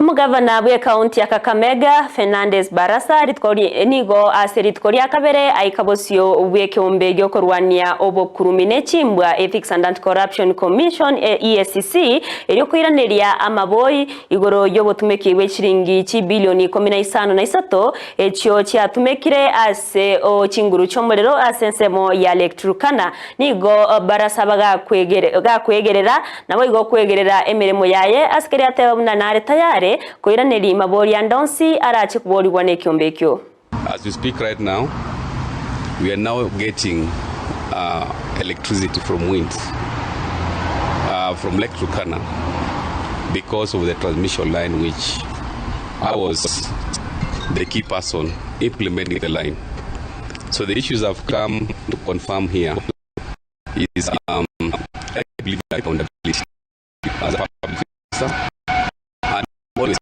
Omogavana bw'ekaunti ya Kakamega, Fernandes Barasa, rituko nigo ase rituko ria kabere aika bosio bw'ekeombe gi'okorwania obokurumi ne chimbwa, Ethics and Anti-Corruption Commission, EACC, erio koiraneria amaboi igoro y'obotumeki bwe chiringi chibilioni ikomi na isano na isato echio chiatumekire ase chinguru chi'omorero ase ensemo ya Lake Turkana. Nigo Barasa bagakwegerera naboigo kwegerera emeremo yaye ase keria ateba buna nare tayare koiraneria mabori ande onsi arache koborigwa nekiombe ekio. As we speak right now, we are now getting electricity from wind from Lake Turkana because of the transmission line which I was the key person implementing the line. So the issues I've come to confirm here is I believe in accountability as a public officer and always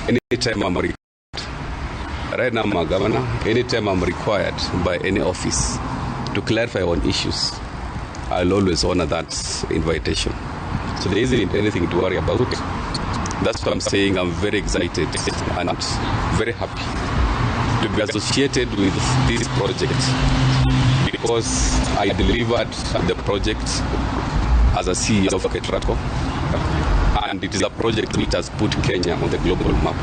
anytime I'm required. Right now I'm a governor. Anytime I'm required by any office to clarify on issues, I'll always honor that invitation. So there isn't anything to worry about. That's why I'm saying I'm very excited and very happy to be associated with this project because I delivered the project as a CEO of Ketraco, and it is a project which has put Kenya on the global map.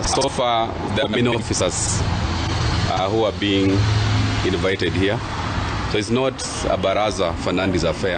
So far, there are many officers who are being invited here. So it's not a Baraza Fernandes affair.